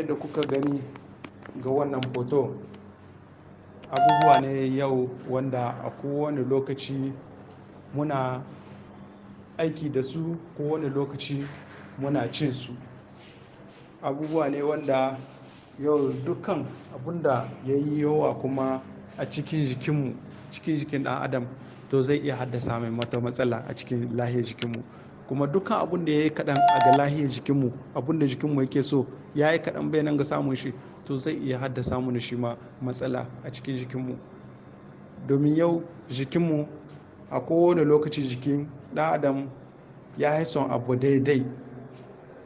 Yadda kuka gani ga wannan foto, abubuwa ne yau wanda a kowane lokaci muna aiki da su, kowane lokaci muna cin su. Abubuwa ne wanda yau dukkan abun da ya yi yawa kuma a cikin jikinmu, cikin jikin ɗan adam, to zai iya haddasa mai wata matsala a cikin lahiyar jikinmu. Kuma dukkan abun da ya yi kaɗan a ga lahiyar jikinmu, abun da jikinmu yake so ya yi kaɗan bai nan ga samun shi, to zai iya haddasa mana shi ma matsala a cikin jikinmu. Domin yau jikinmu a kowane lokaci jikin ɗan adam ya yi son abu daidai.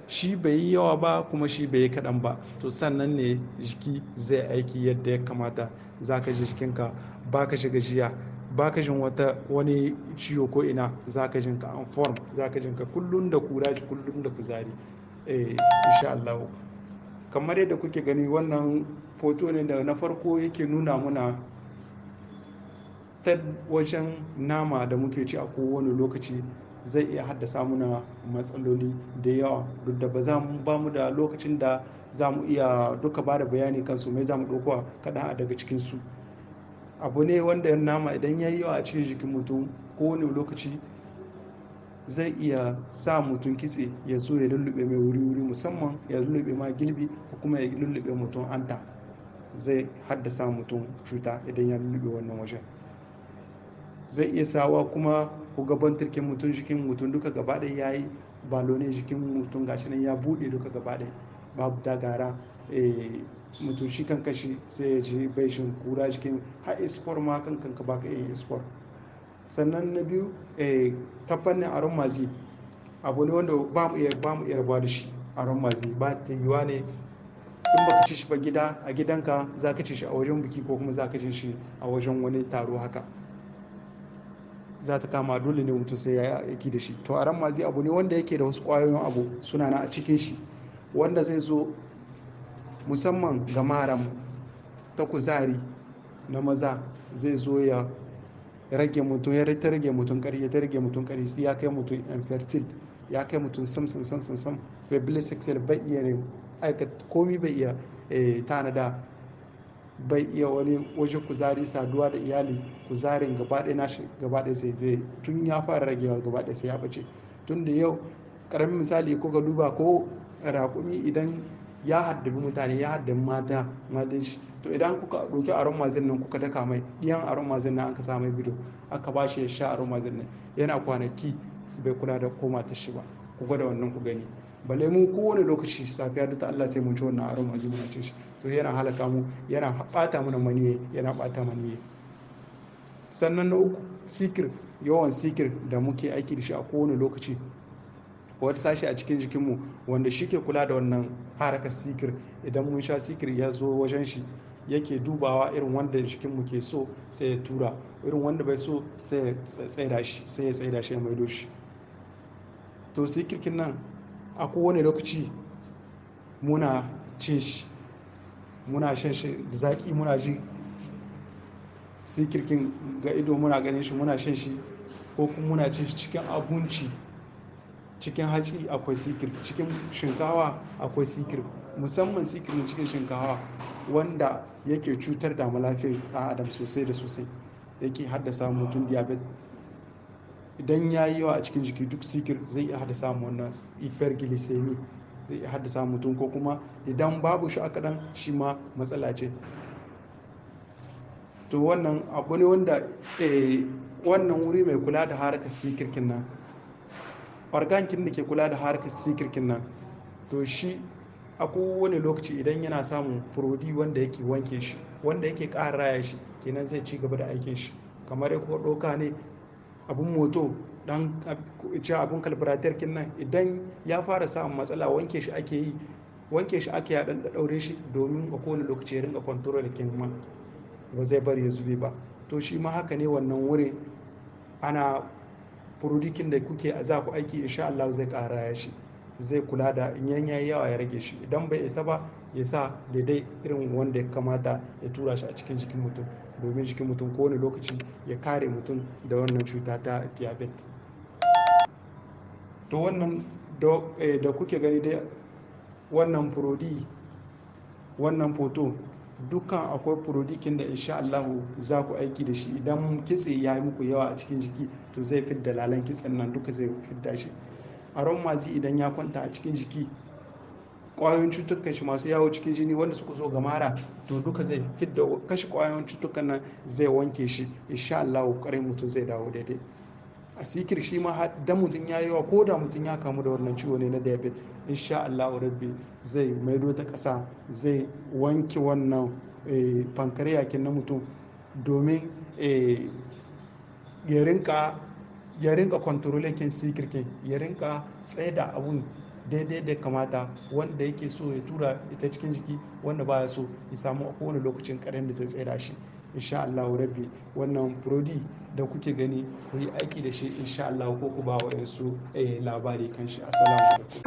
Shi bai yi yawa ba kuma shi bai yi kaɗan ba. To sannan ne jiki zai aiki yadda ya kamata. Za ka ji jikinka ba ka ji gajiya, ba ka jin wata wani ciwo ko ina. Za ka jin ka en form, za ka jin ka kullum da kuraji, kullum da kuzari. Eh, insha Allahu. Kamar yadda kuke gani, wannan foto ne da na farko yake nuna muna ta wajen nama da muke ci a kowane lokaci zai iya haddasa muna matsaloli da yawa. Duk da ba za mu ba mu da lokacin da za mu iya duka ba da bayani kansu, mai za mu ɗauko kaɗan daga cikinsu. Abu ne wanda nama idan ya yi yawa a cikin jikin mutum kowane lokaci zai iya sa mutum kitse ya zo ya lulluɓe mai wuri-wuri, musamman ya lulluɓe ma gilbi ko kuma ya lulluɓe mutum anta. Zai haddasa mutum cuta idan ya lulluɓe wannan wajen. Zai iya sawa kuma ku ga bantirkin mutum, jikin mutum duka gaba ɗaya ya yi balone, jikin mutum gashi nan ya buɗe duka gaba ɗaya. Babu tagara. Eh, mutum shi kan kashi sai ya ji bai shin kura jikin har sport ma kan kanka ba ka iya yin sport. Sannan na biyu, eh, ta fannin aron mazi, abu ne wanda ba mu iya rabuwa da shi. Aron mazi ba ta yiwuwa ne in baka ci shi ba gida, a gidanka za ka ci shi a wajen biki ko kuma za ka ci shi a wajen wani taro haka. Za ta kama dole ne mutum sai ya yi aiki da shi. To aron mazi abu ne wanda yake da wasu ƙwayoyin abu suna nan a cikin shi wanda zai zo musamman ga maran ta kuzari na maza, zai zo ya rage mutum, ya ta rage mutum ƙarfi, ya ta rage mutum ƙarfi, sai ya kai mutum infertile, ya kai mutum sam sam sam sam sam faiblesse sexuelle, bai iya ne aikata komi, bai iya tanada, bai iya wani waje kuzari saduwa da iyali. Kuzarin gaba ɗaya nashi gaba ɗaya sai zai tun ya fara ragewa, gaba ɗaya sai ya ɓace. Tun da yau ƙaramin misali ko ka duba ko raƙumi, idan ya haddabi mutane, ya haddabi mata matan shi, to idan kuka ɗauki aron mazin nan kuka daka mai ɗiyan aron mazin nan, aka sa mai bido aka ba shi ya sha aron mazin nan, yana kwanaki bai kula da ko matar shi ba. Ku gwada wannan ku gani. Balle mu, kowane lokaci safiya da ta Allah sai mun ci wannan aron mazin, muna cin shi. To yana halaka mu, yana ɓata mana maniye, yana ɓata maniye. Sannan na uku, sikir. Yawan sikir da muke aiki da shi a kowane lokaci, wata sashi a cikin jikinmu wanda shi ke kula da wannan harakar sikir, idan mun sha sikir ya zo wajen shi yake dubawa irin wanda jikinmu ke so sai ya tura, irin wanda bai so sai ya tsaida shi, sai ya tsaida shi ya maido shi. To sikirkin nan a kowane lokaci muna cin shi, muna shan shi da zaƙi, muna ji sikirkin ga ido, muna ganin shi, muna shan shi ko kuma muna cin shi cikin abinci. Cikin hatsi akwai sikir, cikin shinkawa akwai sikir, musamman sikirin cikin shinkawa wanda yake cutar da lafiyar ɗan adam sosai da sosai, yake haddasa mutum diabetes. Idan ya yi yawa a cikin jiki, duk sikir zai iya haddasa wannan hyperglycemia, zai iya haddasa mutum, ko kuma idan babu shi a kaɗan shi ma matsala ce. To wannan abu ne wanda wannan wuri mai kula da harkar sikirkin nan, organe kin da ke kula da harkar sikirkin nan, to shi a kowane lokaci idan yana samun produit wanda yake wanke shi, wanda yake ƙara raya shi, kenan zai ci gaba da aikin shi. Kamar ko ɗauka ne abun moto dan ce abun carburateur kin nan, idan ya fara samun matsala wanke shi ake yi, wanke shi ake ya dan daure shi domin a kowane lokaci ya ringa control kin man, ba zai bari ya zube ba. To shi ma haka ne wannan wurin, ana produit kin da kuke za ku aiki, insha Allah zai ƙara raya shi, zai kula da in yayi yawa ya rage shi, idan bai isa ba ya sa daidai irin wanda ya kamata ya tura shi a cikin jikin mutum, domin jikin mutum kowane lokaci ya kare mutum da wannan cuta ta diabetes. To wannan da kuke gani dai, wannan produit Wannan foto dukkan akwai produit kin da insha Allahu za ku aiki da shi. Idan kitse ya yi muku yawa a cikin jiki, to zai fidda lalan kitsen nan duka, zai fidda shi. Aroma idan ya kwanta a cikin jiki, ƙwayoyin cututtukan shi masu yawo cikin jini wanda suka zo ga mara, to duka zai fidda, kashe ƙwayoyin cututtukan nan, zai wanke shi. Insha Allahu ƙwarai mutum zai dawo daidai. A sikir shi ma dan mutum ya yi yawa, ko da mutum ya kamu da wannan ciwo ne na diabetes, insha Allahu rabbi zai maido ta ƙasa, zai wanke wannan pancreas na mutum domin ya rinka controlling kin sikirkin, ya rinka tsaida abun daidai da kamata, wanda yake so ya tura ita cikin jiki, wanda baya so ya samu a kowane lokacin karen da zai tsaida shi. Insha Allah rabbi wannan produit da kuke gani, ku yi aiki da shi insha Allah, ko ku ba wa su labari kan shi. Assalamu alaikum.